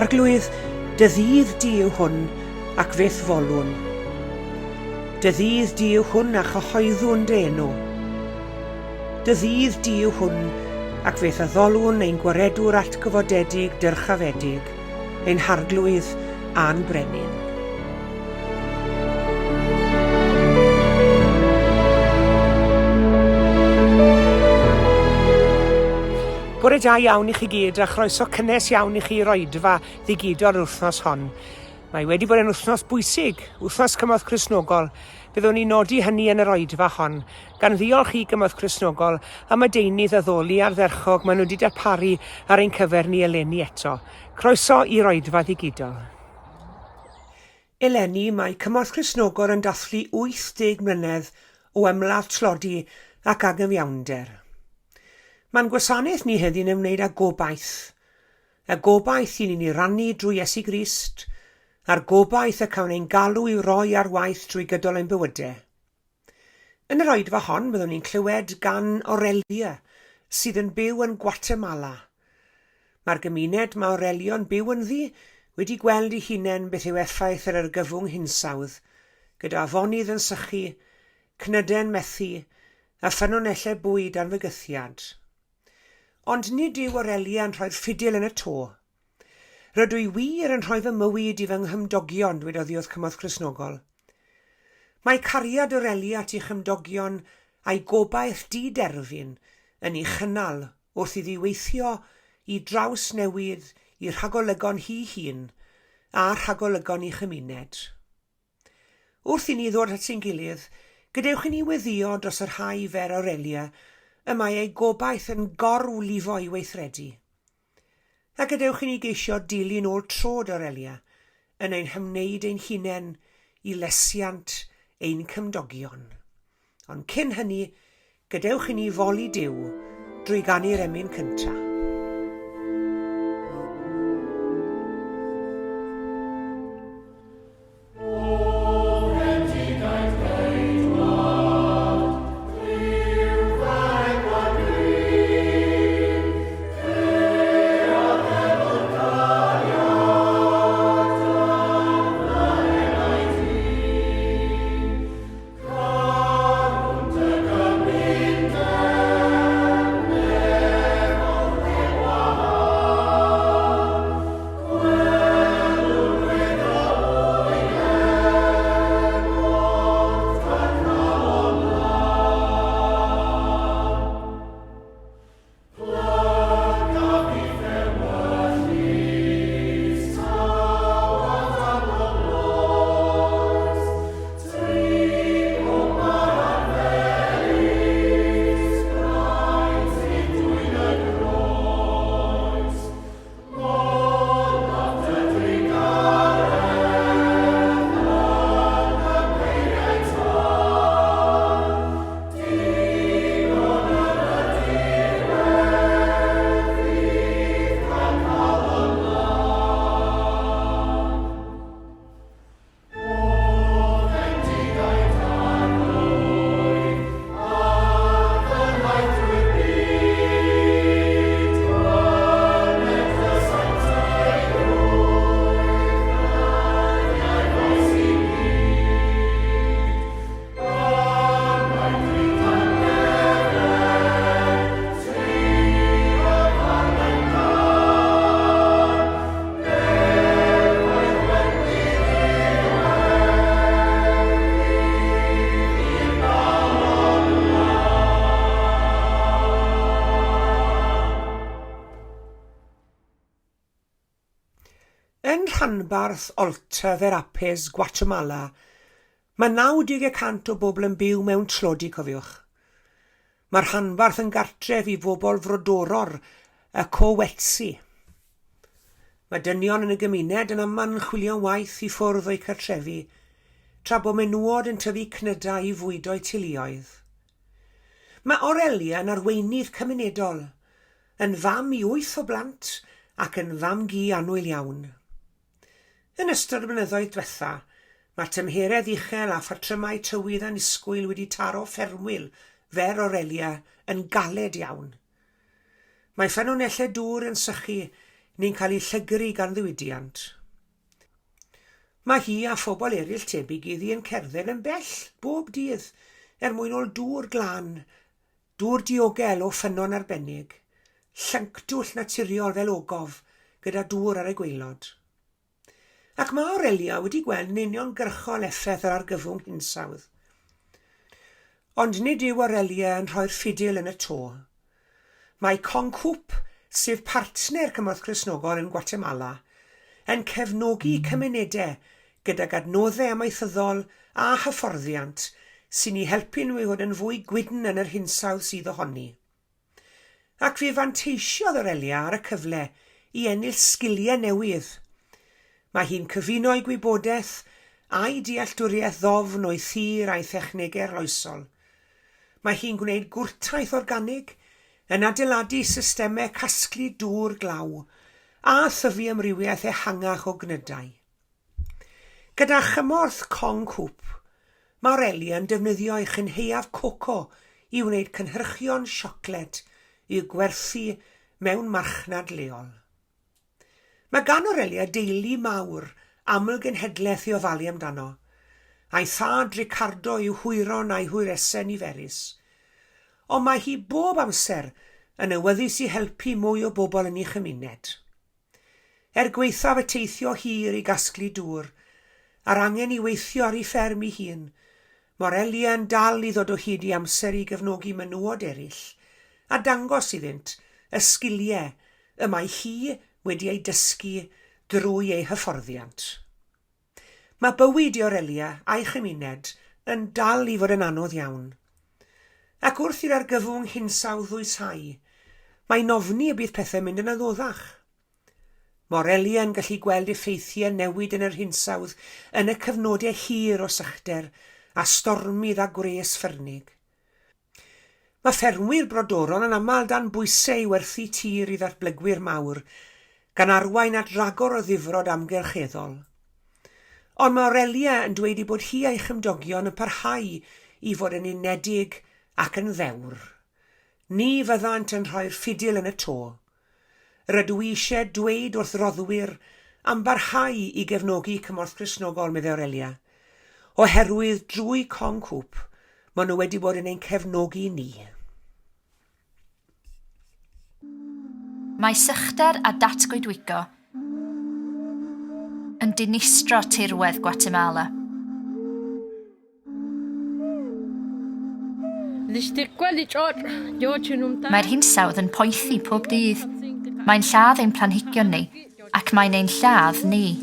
Arglwydd, dy ddydd di yw hwn, ac fe'th folwn. Dy ddydd di yw hwn, a chyhoeddwn dy enw. Dy ddydd di yw hwn, ac fe'th addolwn ein Gwaredwr atgyfodedig dyrchafedig, ein Harglwydd a'n Brenin. Bore da iawn i chi gyd a chroeso cynnes iawn i chi i'r oedfa ddigidol yr wythnos hon. Mae wedi bod yn wythnos bwysig, wythnos Cymorth Cristnogol. Byddwn ni'n nodi hynny yn yr oedfa hon, gan ddiolch i Gymorth Cristnogol am y deunydd addoli ardderchog maen nhw wedi darparu ar ein cyfer ni eleni eto. Croeso i'r oedfa ddigidol. Eleni, mae Cymorth Cristnogol yn dathlu 80 mlynedd o ymladd tlodi ac anghyfiawnder. Mae'n gwasanaeth ni heddiw'n ymwneud â gobaith. Y gobaith i ni'n ei rannu drwy Iesu Grist, a'r gobaith y cawn ein galw i'w roi ar waith drwy gydol ein bywydau. Yn yr oedfa hon, byddwn ni'n clywed gan Aurelia, sydd yn byw yn Guatemala. Mae'r gymuned mae Aurelio'n byw ynddi wedi gweld ei hunain beth yw effaith yr argyfwng hinsawdd, gyda afonydd yn sychu, cnydau'n methu, a ffynonellau bwyd dan fygythiad. Ond nid yw Aurelia yn rhoi'r ffidil yn y to. Rydw i wir yn rhoi fy mywyd i fy nghymdogion, dwedodd hi wrth Cymorth Cristnogol. Mae cariad Aurelia at ei chymdogion a'i gobaith di-derfyn yn ei chynnal wrth iddi weithio i drawsnewid i rhagolygon hi hun a rhagolygon ei chymuned. Wrth i ni ddod at ein gilydd, gadewch i ni weddïo dros y rhai fer Aurelia y mae eu gobaith yn gorwlifo i weithredu. A gadewch i ni geisio dilyn ôl trod Aurelia yn ein hymwneud ein hunain i lesiant ein cymdogion. Ond cyn hynny, gadewch i ni foli Duw drwy ganu'r emyn cyntaf. Yn rhanbarth Alta Verapaz, Guatemala, mae 90 y cant o bobl yn byw mewn tlodi, cofiwch. Mae'r rhanbarth yn gartref i fobl frodorol y Kowetsi. Mae dynion yn y gymuned yn aml yn chwilio am waith i ffwrdd o'u cartrefi, tra bo menywod yn tyfu cnydau i fwydo'u teuluoedd. Mae Aurelia yn arweinydd cymunedol, yn fam i wyth o blant ac yn fam-gu annwyl iawn. Yn ystod y blynyddoedd dwetha, mae tymheredd uchel a phatrymau tywydd annisgwyl wedi taro ffermwyl fer Aurelia yn galed iawn. Mae ffynonellau dŵr yn sychu neu'n cael eu llygru gan ddiwydiant. Mae hi a phobl eraill tebyg iddi yn cerdded yn bell bob dydd er mwyn ôl dŵr glân, dŵr diogel o ffynnon arbennig, llyncdwll naturiol fel ogof gyda dŵr ar ei gwaelod. Ac mae Aurelia wedi gweld yn uniongyrchol effaith yr argyfwng hinsawdd. Ond nid yw Aurelia yn rhoi'r ffidil yn y to. Mae Concoop, sef partner Cymorth Cristnogol yn Guatemala, yn cefnogi cymunedau gydag adnoddau amaethyddol a hyfforddiant sy'n eu helpu nhw i fod yn fwy gwydn yn yr hinsawdd sydd ohoni. Ac fe fanteisiodd Aurelia ar y cyfle i ennill sgiliau newydd. Mae hi'n cyfuno ei gwybodaeth a'i dealltwriaeth ddofn o'i thir a'i thechnegau arloesol. Mae hi'n gwneud gwrtaith organig, yn adeiladu systemau casglu dŵr glaw, a thyfu amrywiaeth ehangach o gnydau. Gyda chymorth Kong Coop, mae Aurelia yn defnyddio ei chynhaeaf coco i wneud cynhyrchion siocled i'w gwerthu mewn marchnad leol. Mae gan Aurelia deulu mawr aml-genhedlaeth i ofalu amdano, a'i thad Ricardo i'w hwyron a'i hwyresau niferus. Ond mae hi bob amser yn awyddus i helpu mwy o bobl yn ei chymuned. Er gwaethaf y teithio hir i gasglu dŵr, a'r angen i weithio ar ei fferm ei hun, mae'r Elia yn dal i ddod o hyd i amser i gefnogi menywod eraill a dangos iddynt y sgiliau y mae hi wedi eu dysgu drwy ei hyfforddiant. Mae bywyd i Aurelia a'i chymuned yn dal i fod yn anodd iawn. Ac wrth i'r argyfwng hinsawdd ddwyshau, mae'n ofni y bydd pethau'n mynd yn anoddach. Mae Aurelia yn gallu gweld effeithiau newid yn yr hinsawdd yn y cyfnodau hir o sychder a stormydd a gwres ffyrnig. Mae ffermwyr brodorol yn aml dan bwysau i werthu tir i ddatblygwyr mawr, gan arwain at ragor o ddifrod amgylcheddol. Ond mae Aurelia yn dweud ei bod hi a'i chymdogion yn parhau i fod yn unedig ac yn ddewr. Ni fyddant yn rhoi'r ffidil yn y to. Rydw i eisiau dweud wrth roddwyr am barhau i gefnogi Cymorth Cristnogol, meddai Aurelia, oherwydd drwy Con Coop maen nhw wedi bod yn ein cefnogi ni. Mae sychder a datgoedwigo yn dinistro tirwedd Guatemala. Mae'r hinsawdd yn poethi pob dydd. Mae'n lladd ein planhigion ni, ac mae'n ein lladd ni.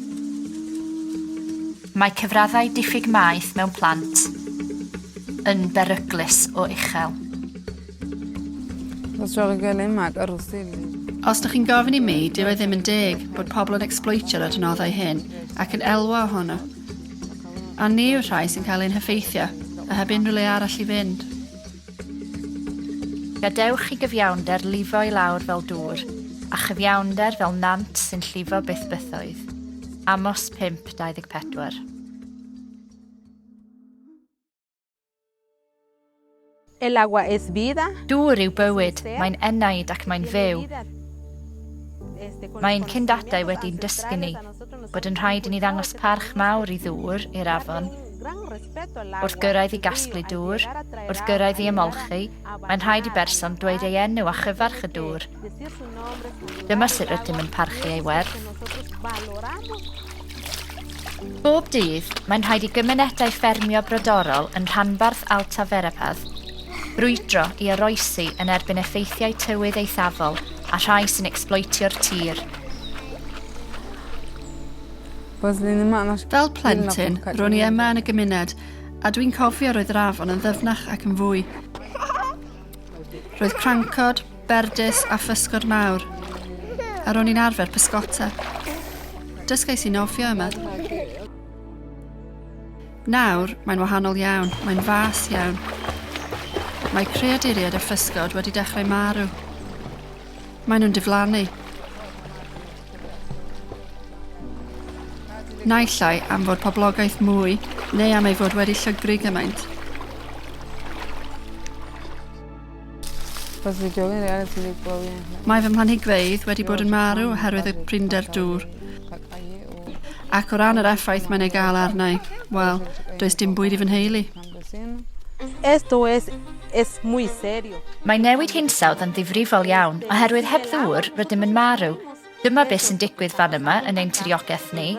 Mae cyfraddau diffyg maeth mewn plant yn beryglus o uchel. Os dych chi'n gofyn i mi, dyw e ddim yn deg bod pobl yn ecsbloetio'r adnoddau hyn ac yn elwa ohono. A ni yw'r rhai sy'n cael ein heffeithio, a heb unrhyw le arall i fynd. Gadewch i gyfiawnder lifo i lawr fel dŵr, a chyfiawnder fel nant sy'n llifo byth bythoedd. Amos 5, 24. El agua es vida. Dŵr yw bywyd, mae'n enaid ac mae'n fyw. Mae ein cyndadau wedi'n dysgu ni bod yn rhaid i ni ddangos parch mawr i ddŵr, i'r afon. Wrth gyrraedd i gasglu dŵr, wrth gyrraedd i ymolchi, mae'n rhaid i berson dweud ei enw a chyfarch y dŵr. Dyma sut rydym yn parchu ei werth. Bob dydd, mae'n rhaid i gymunedau ffermio brodorol yn rhanbarth Alta Verapaz brwydro i oroesi yn erbyn effeithiau tywydd eithafol a rhai sy'n ecsbloetio'r tir. Fel plentyn, ro'n i yma yn y gymuned, a dwi'n cofio roedd yr afon yn ddyfnach ac yn fwy. Roedd crancod, berdys a physgod mawr, a ro'n i'n arfer pysgota. Dysgais i nofio yma. Nawr, mae'n wahanol iawn, mae'n fas iawn. Mae creaduriaid a physgod wedi dechrau marw. Maen nhw'n diflannu. Naill ai am fod poblogaeth mwy neu am ei fod wedi llygru gymaint. Mae fy mhlanhigfeydd wedi bod yn marw oherwydd y prinder dŵr. Ac o ran yr effaith mae'n ei gael arna i, wel, does dim bwyd i fy nheulu. Esto es muy serio. Mae newid hinsawdd yn ddifrifol iawn oherwydd heb ddŵr rydym yn marw. Dyma beth sy'n digwydd fan yma yn ein tiriogaeth ni.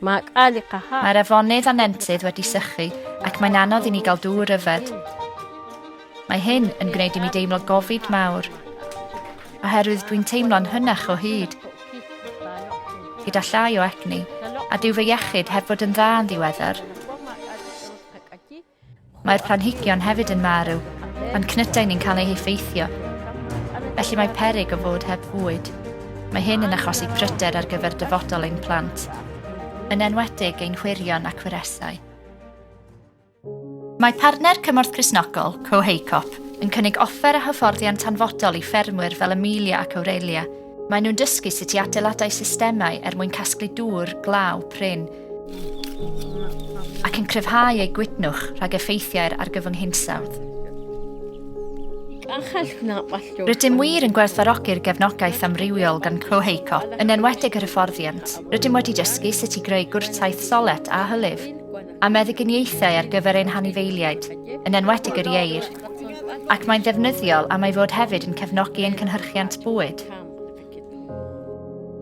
Mae'r afonydd a nentydd wedi sychu ac mae'n anodd i ni gael dŵr yfed. Mae hyn yn gwneud i mi deimlo gofid mawr, oherwydd dwi'n teimlo'n hynach o hyd, gyda llai o egni, a dyw fy iechyd heb fod yn dda yn ddiweddar. Mae'r planhigion hefyd yn marw, a'n cnydau ni'n cael eu heffeithio. Felly mae peryg o fod heb fwyd. Mae hyn yn achosi pryder ar gyfer dyfodol ein plant, yn enwedig ein hwyrion ac wyresau. Mae partner Cymorth Cristnogol, COHEICOP, yn cynnig offer a hyfforddiant hanfodol i ffermwyr fel Amelia ac Aurelia. Maen nhw'n dysgu sut i adeiladau systemau er mwyn casglu dŵr, glaw, prin, ac yn cryfhau eu gwydnwch rhag effeithiau'r argyfwng hinsawdd. Rydym wir yn gwerthfawrogi'r gefnogaeth amrywiol gan COHEICOP, yn enwedig yr hyfforddiant. Rydym wedi dysgu sut i greu gwrtaith solet a hylif, a meddyginiaethau ar gyfer ein hanifeiliaid, yn enwedig yr ieir, ac mae'n ddefnyddiol am ei fod hefyd yn cefnogi ein cynhyrchiant bwyd.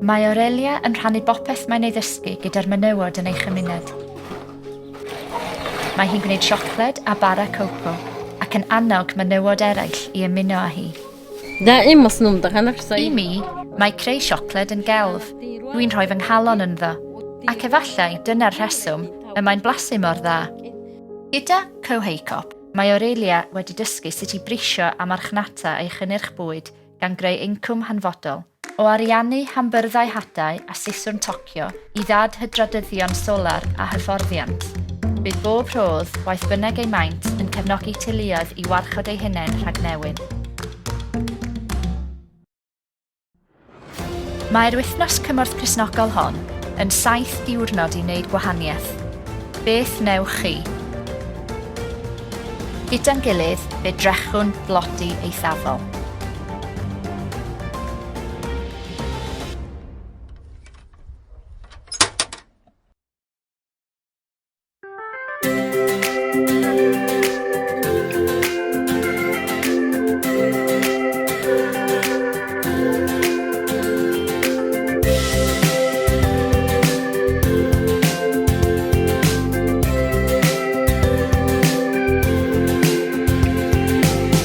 Mae Aurelia yn rhannu bopeth mae'n ei ddysgu gyda'r menywod yn ei chymuned. Mae hi'n gwneud siocled a bara coco ac yn annog menywod eraill i ymuno â hi. I mi, mae creu siocled yn gelf. Dwi'n rhoi fy nghalon ynddo. Ac efallai dyna'r rheswm y mae'n blasu mor dda. Gyda COHEICOP, mae Aurelia wedi dysgu sut i brisio a marchnata ei chynnyrch bwyd gan greu incwm hanfodol. O ariannu hambyrddau hadau a siswrn tocio i ddad-hydradyddion solar a hyfforddiant, bydd bob rhodd, waeth bynnag ei maint, yn cefnogi teuluoedd i warchod eu hunain rhag newyn. Mae'r Wythnos Cymorth Cristnogol hon yn saith diwrnod i wneud gwahaniaeth. Beth wnewch chi? Gyda'n gilydd, fe drechwn dlodi eithafol.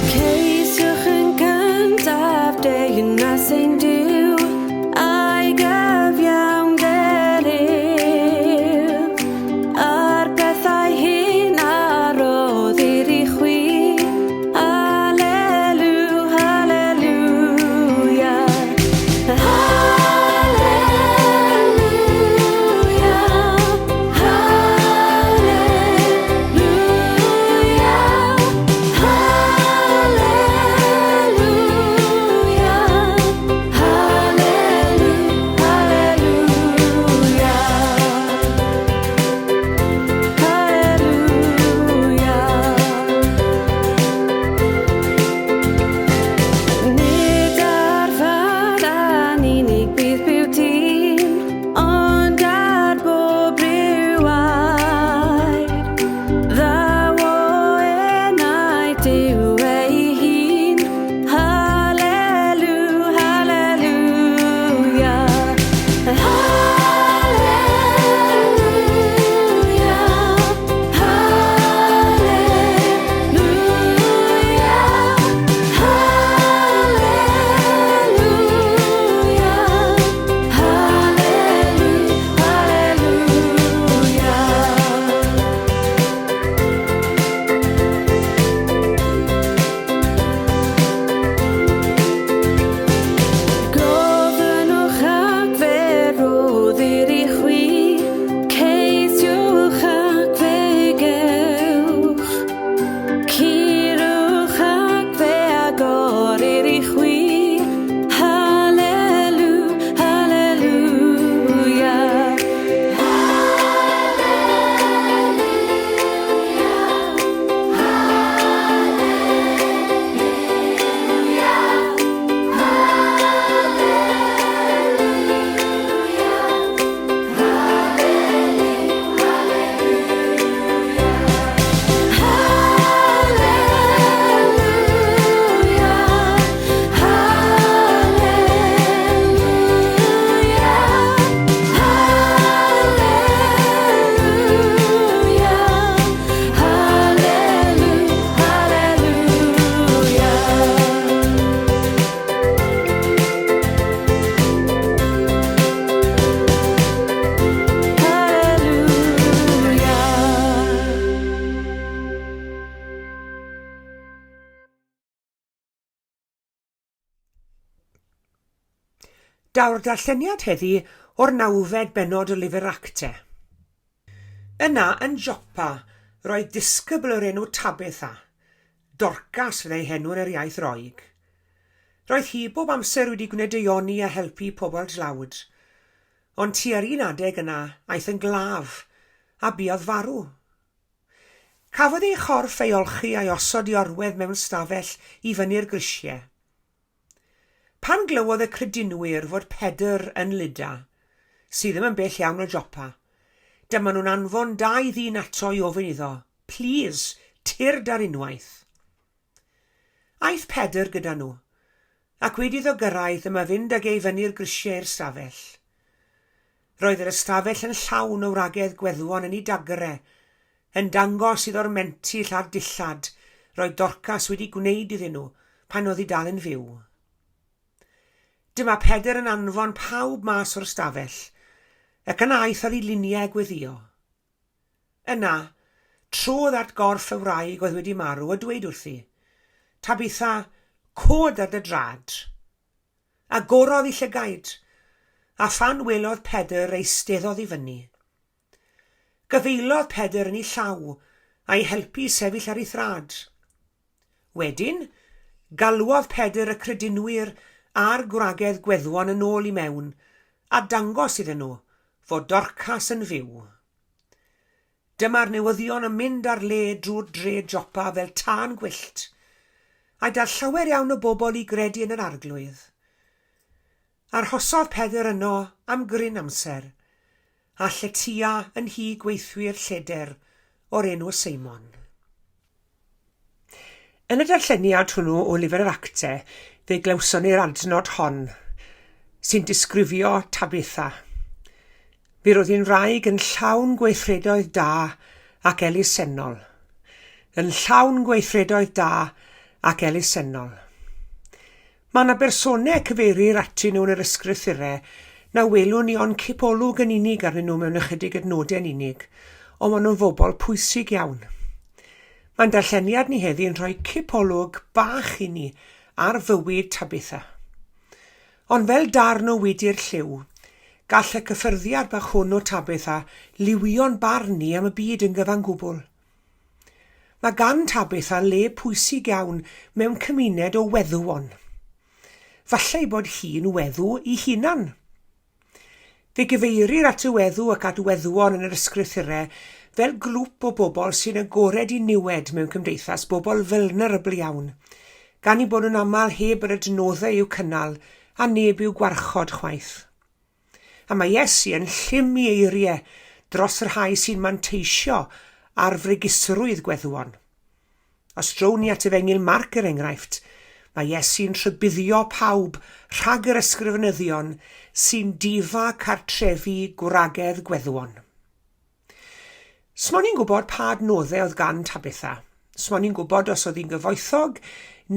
Ceisiwch yn Daw'r darlleniad heddi o'r nawfed bennod o Lyfr Actau. Yna, yn Jopa, roedd disgybl o'r enw Tabitha. Dorcas fyddai henw yn yr iaith Roeg. Roedd hi bob amser wedi gwneud daioni a helpu pobl dlawd. Ond tua'r un adeg yna aeth yn glaf, a buodd farw. Cafodd ei chorff ei olchi a'i osod i orwedd mewn stafell i fyny'r grisiau. Pan glywodd y credinwyr fod Pedr yn Lydda, sydd ddim yn bell iawn o Jopa, dyma nhw'n anfon dau ddyn ato i ofyn iddo, Plîs, tyrd ar unwaith. Aeth Pedr gyda nhw, ac wedi iddo gyrraedd dyma fynd ag e i fyny'r grisiau i'r stafell. Roedd yr ystafell yn llawn o wragedd gweddwon yn eu dagre, yn dangos iddo'r mentyll a'r dillad roedd Dorcas wedi gwneud iddyn nhw pan oedd hi dal yn fyw. Dyma Pedr yn anfon pawb mas o'r stafell, ac yna aeth ar ei liniau gweddïo. Yna, trodd at gorff y wraig oedd wedi marw a dweud wrthi, Tabitha, cod ar dy drad. Agorodd ei llygaid, a phan welodd Pedr eisteddodd i fyny. Gafaelodd Pedr yn ei llaw a'i helpu i sefyll ar ei thrad. Wedyn, galwodd Pedr y credinwyr a'r gwragedd gweddwon yn ôl i mewn a dangos iddyn nhw fod Dorcas yn fyw. Dyma'r newyddion yn mynd ar led drwy'r dre Jopa fel tân gwyllt, a dal llawer iawn o bobl i gredu yn yr Arglwydd. Arhosodd Pedr yno am gryn amser, a lletya yn nhŷ gweithwyr lledr o'r enw Seimon. Yn y darlleniad hwnnw o Lyfr yr Actau, fe glywson ni'r adnod hon, sy'n disgrifio Tabitha. Mi roedd hi'n wraig yn llawn gweithredoedd da ac elusennol. Yn llawn gweithredoedd da ac elusennol. Mae yna bersonau cyfeirir atyn nhw yn yr ysgrythurau na welwn ni ond cipolwg yn unig arnyn nhw mewn ychydig adnodau'n unig, ond maen nhw'n fobl pwysig iawn. Mae'n darlleniad ni heddi yn rhoi cipolwg bach i ni ar fywyd Tabitha. Ond fel darn o wydr lliw, gall y cyffyrddiad bach hwn o Tabitha liwio'n barn ni am y byd yn gyfan gwbl. Mae gan Tabitha le pwysig iawn mewn cymuned o weddwon. Falle ei bod hi'n weddw i hunan. Fe gyfeirir at y weddw ac at weddwon yn yr ysgrythurau fel grŵp o bobl sy'n agored i niwed mewn cymdeithas, bobl vulnerable iawn, gan eu bod nhw'n aml heb yr adnoddau i'w cynnal a neb i'w gwarchod chwaith. A mae Iesu yn llym i eiriau dros y rhai sy'n manteisio ar fregusrwydd gweddwon. Os drown ni at Efengyl Marc er enghraifft, mae Iesu'n rhybuddio pawb rhag yr ysgrifenyddion sy'n difa cartrefi gwragedd gweddwon. Smon i'n gwybod pa adnoddau oedd gan Tabitha. Smon i'n gwybod os oedd hi'n gyfoethog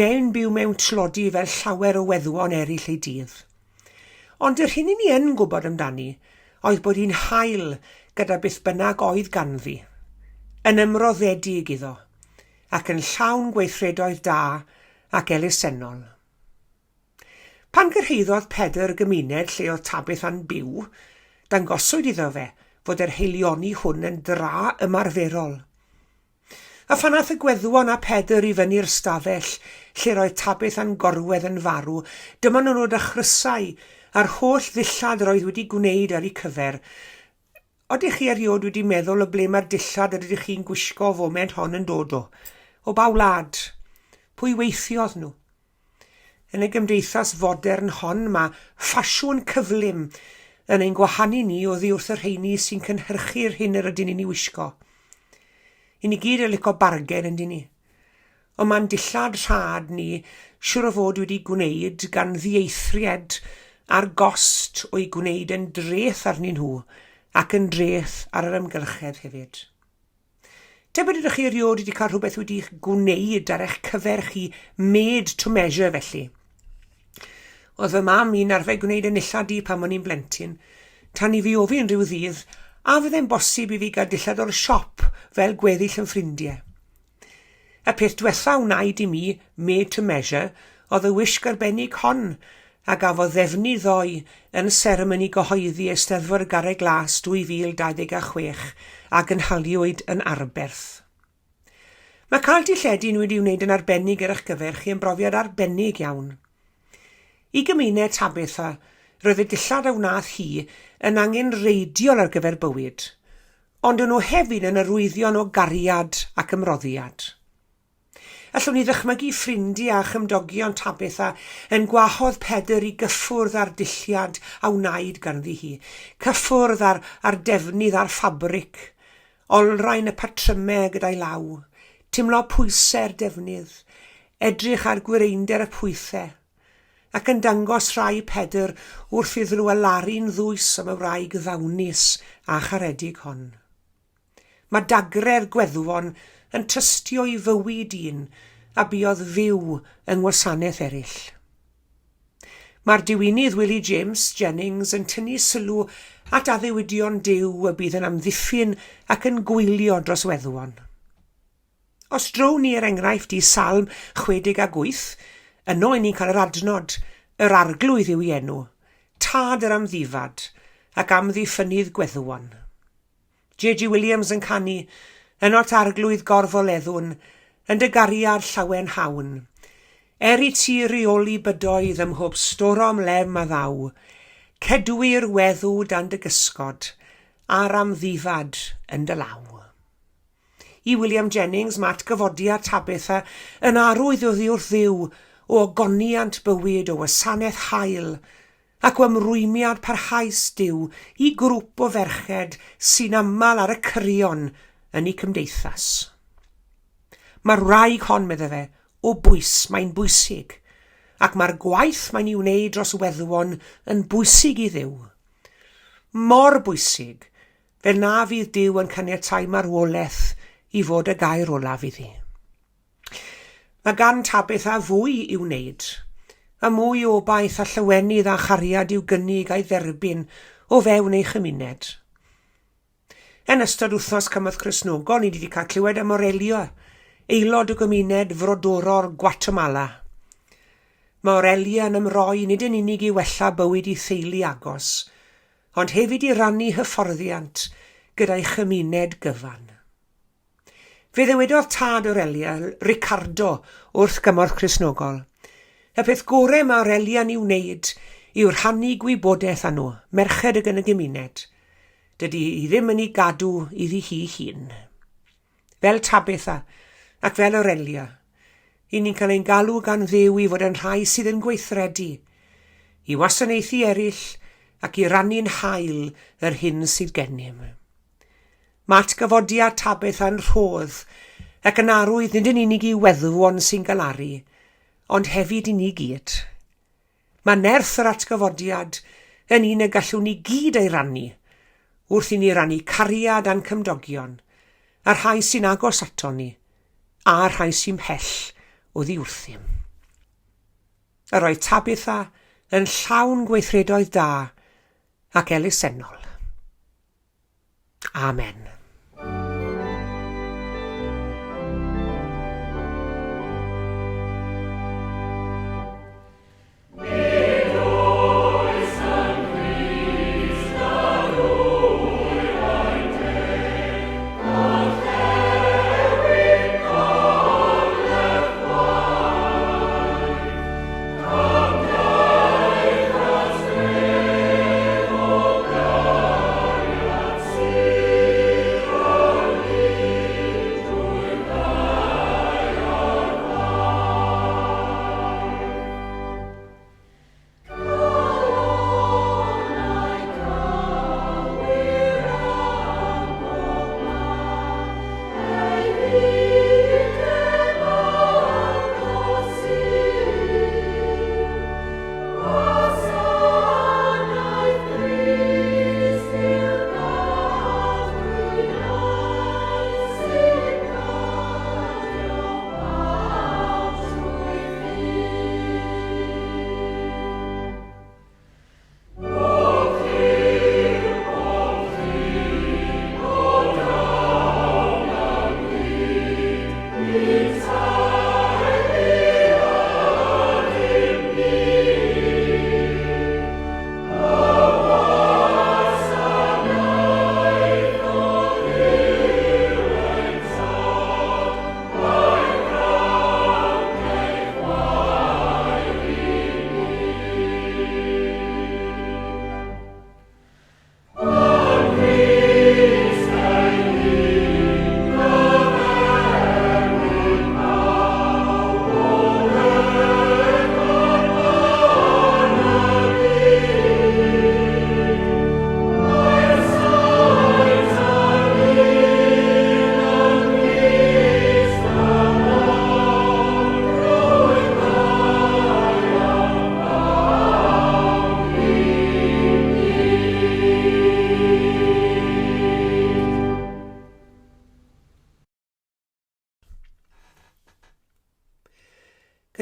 neu'n byw mewn tlodi fel llawer o weddwon eraill ei dydd. Ond yr hyn i ni yn gwybod amdani oedd bod hi'n hael gyda beth bynnag oedd ganddi, yn ymroddedig iddo, ac yn llawn gweithredoedd da ac elusennol. Pan gyrhaeddodd Pedr y gymuned lle oedd Tabitha'n byw, dangoswyd iddo fe fod yr haelioni hwn yn dra ymarferol. A phan aeth y gweddwon â Pedr i fyny'r stafell lle roedd Tabitha'n gorwedd yn farw, dyma nhw'n dod â chrysau a'r holl ddillad yr oedd wedi gwneud ar eu cyfer. Odych chi erioed wedi meddwl o ble mae'r dillad yr ydych chi'n gwisgo foment hon yn dod o? O ba wlad? Pwy weithiodd nhw? Yn y gymdeithas fodern hon mae ffasiwn cyflym yn ein gwahanu ni oddi wrth y rheini sy'n cynhyrchu'r hyn yr ydyn ni'n ei wisgo. I ni gyd yn lico bargen yndyn ni. Ond mae'n dillad rhad ni siwr o fod wedi gwneud gan ddieithried a'r gost o'i gwneud yn dreth arnyn nhw ac yn dreth ar yr amgylchedd hefyd. Tybed ydych chi erioed wedi cael rhywbeth wedi'ch gwneud ar eich cyfer chi, made to measure felly. Oedd fy mam i'n arfer gwneud y nillad i pan o'n i'n blentyn, tan i fi ofyn rhyw ddydd a fydde'n bosib i fi gael dillad o'r siop fel gweddill yn ffrindiau. Y peth dwetha wnaed i mi, made to measure, oedd y wisg arbennig hon. a gafodd ddefnydd ddoe yn seremoni gyhoeddi Eisteddfod y Garreg Las 2026 a gynhaliwyd yn Arberth. Mae cael dilledi nhw wedi'i wneud yn arbennig ar eich gyfer chi yn brofiad arbennig iawn. I gymuned Tabitha, roedd y dillad a wnaeth hi yn angenrheidiol ar gyfer bywyd, ond o'n nhw hefyd yn arwyddion o gariad ac ymroddiad. Allwn ni ddychmygu ffrindiau a chymdogion Tabitha yn gwahodd Pedr i gyffwrdd â'r dillad a wnaed ganddi hi, cyffwrdd â'r, â'r defnydd a'r ffabrig, olrhain y patrymau gyda'i law, timlo pwysau'r defnydd, edrych ar gwireinder y pwythau, ac yn dangos rhai Pedr wrth iddyn nhw alaru'n ddwys am y wraig ddawnus a charedig hon. Mae dagrau'r gweddwon yn tystio i fywyd un a buodd fyw yng ngwasanaeth eraill. Mae'r diwinydd Willie James Jennings yn tynnu sylw at addewidion Duw y bydd yn amddiffyn ac yn gwylio dros weddwon. Os drown ni er enghraifft i Salm 68, yno i ni'n cael yr adnod, Yr Arglwydd yw ei enw, Tad yr amddifad, ac amddiffynnydd gweddwon. JG Williams yn canu, Ynot Arglwydd gorfoleddwn, yn dy gariad llawen hawn. Er i ti reoli bydoedd ym mhob storom lem a ddaw, cedwir weddw dan dy gysgod, a'r amddifad yn dy law. I William Jennings mae atgyfodiad Tabitha yn arwydd oddi wrth Dduw o ogoniant bywyd, o wasanaeth hael, ac o ymrwymiad parhaus Duw i grwp o ferched sy'n aml ar y cyrion yn eu cymdeithas. Mae'r wraig hon, medde fe, o bwys, mae'n bwysig, ac mae'r gwaith mae'n ei wneud dros weddwon yn bwysig i Dduw. Mor bwysig, fel na fydd Duw yn caniatáu marwolaeth i fod y gair olaf iddi. Mae gan Tabitha fwy i'w wneud, a mwy o obaith a llawenydd a chariad i'w gynnig a'i dderbyn o fewn ei chymuned. Yn ystod wythnos Cymorth Cristnogol, ni wedi cael clywed am Aurelio, aelod o gymuned frodorol Guatemala. Mae Aurelia yn ymroi nid yn unig i wella bywyd ei theulu agos, ond hefyd i rannu hyfforddiant gyda'i chymuned gyfan. Fe ddywedodd tad Aurelia, Ricardo, wrth Gymorth Cristnogol, Y peth gorau mae Aurelia'n ei wneud yw rhannu gwybodaeth â nhw, merched ag yn y gymuned. Dydy hi ddim yn ei gadw iddi hi hun. Fel Tabitha, ac fel Aurelia, i ni'n cael ein galw gan Dduw i fod yn rhai sydd yn gweithredu, i wasanaethu eraill ac i rannu'n hael yr hyn sydd gennym. Mae atgyfodiad Tabitha yn rhodd ac yn arwydd nid yn unig i weddwon sy'n galaru, ond hefyd i ni gyd. Mae nerth yr atgyfodiad yn un y gallwn ni gyd ei rannu, wrth i ni rannu cariad â'n cymdogion, a'r rhai sy'n agos aton ni, a'r rhai sy'n mhell oddi wrthym. Yr oedd Tabitha yn llawn gweithredoedd da ac elusennol. Amen.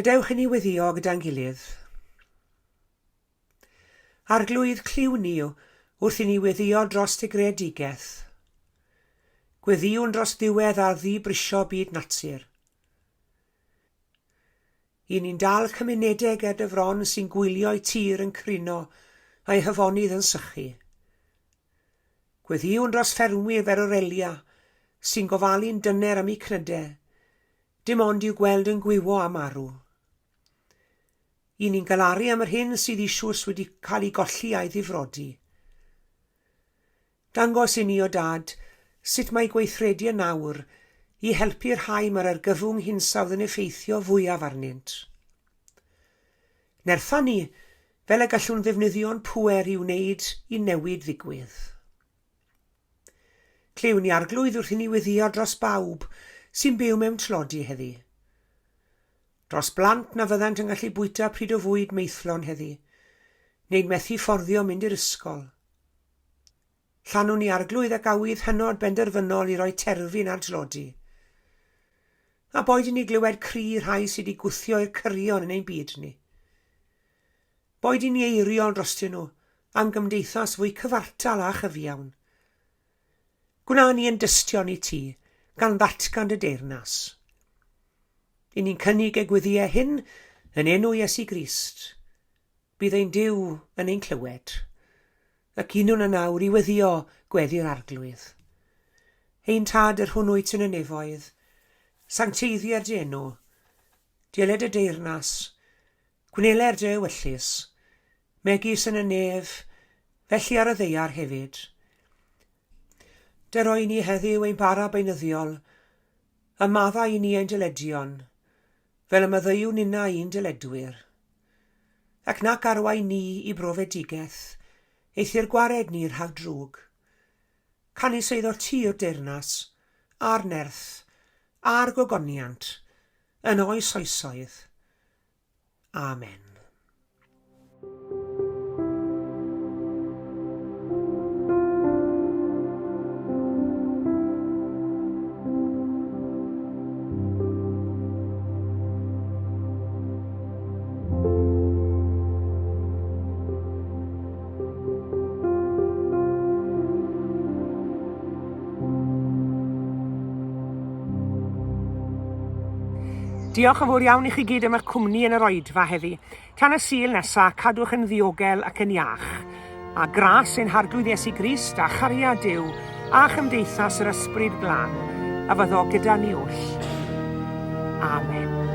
Gadewch i ni weddio gyda'n gilydd. Arglwydd, clyw ni wrth i ni weddio dros dy greadigaeth. Gweddïwn dros ddiwedd ar ddi-brisio byd natur. I ni'n dal cymunedau ger dy fron sy'n gwylio'u tir yn crino a'i hafonydd yn sychu. Gweddïwn dros ffermwyr fel Aurelia sy'n gofalu'n dyner am eu cnydau, dim ond i'w gweld yn gwywo a marw. I ni'n galaru am yr hyn sydd eisoes wedi cael ei golli a'i ddifrodi. Dangos i ni, o Dad, sut mae gweithredu yn awr i helpu'r rhai mae'r argyfwng hinsawdd yn effeithio fwyaf arnynt. Nertha ni, fel y gallwn ddefnyddio'n pŵer i wneud i newid ddigwydd. Clywn ni Arglwydd wrth i ni weddïo dros bawb sy'n byw mewn tlodi heddi. Dros blant na fyddant yn gallu bwyta pryd o fwyd maethlon heddi, neu'n methu fforddio mynd i'r ysgol. Llanwn ni Arglwydd ac awydd hynod benderfynol i roi terfyn ar dlodi. A boed i ni glywed cri rhai sydd wedi gwthio i'r cyrion yn ein byd ni. Boed i ni eiriol drostyn nhw am gymdeithas fwy cyfartal a chyfiawn. Gwna ni yn dystion i ti, gan ddatgan dy deyrnas. I ni'n cynnig y gweddïau hyn yn enw Iesu Grist. Bydd ein Duw yn ein clywed. Ac unwn yn awr i weddio gweddi'r Arglwydd. Ein Tad yr hwn wyt yn y nefoedd, sancteiddier dy enw, deled y deyrnas, Gwneler dy ewyllys, megis yn y nef, felly ar y ddaear hefyd. Dero i ni heddiw ein bara beunyddiol, a maddau i ni ein dyledion, fel y maddeuwn ninnau i'n dyledwyr. Ac nac arwain ni i brofedigaeth, eithr gwared ni rhag drwg. Canys eiddo ti yw'r deyrnas, a'r nerth, a'r gogoniant, yn oes oesoedd. Amen. Diolch yn fawr iawn i chi gyd am eich cwmni yn yr oedfa heddi. Tan y Sul nesa, cadwch yn ddiogel ac yn iach. A gras ein Harglwydd Iesu Grist a chariad Duw a chymdeithas yr Ysbryd Glân a fyddo gyda ni oll. Amen.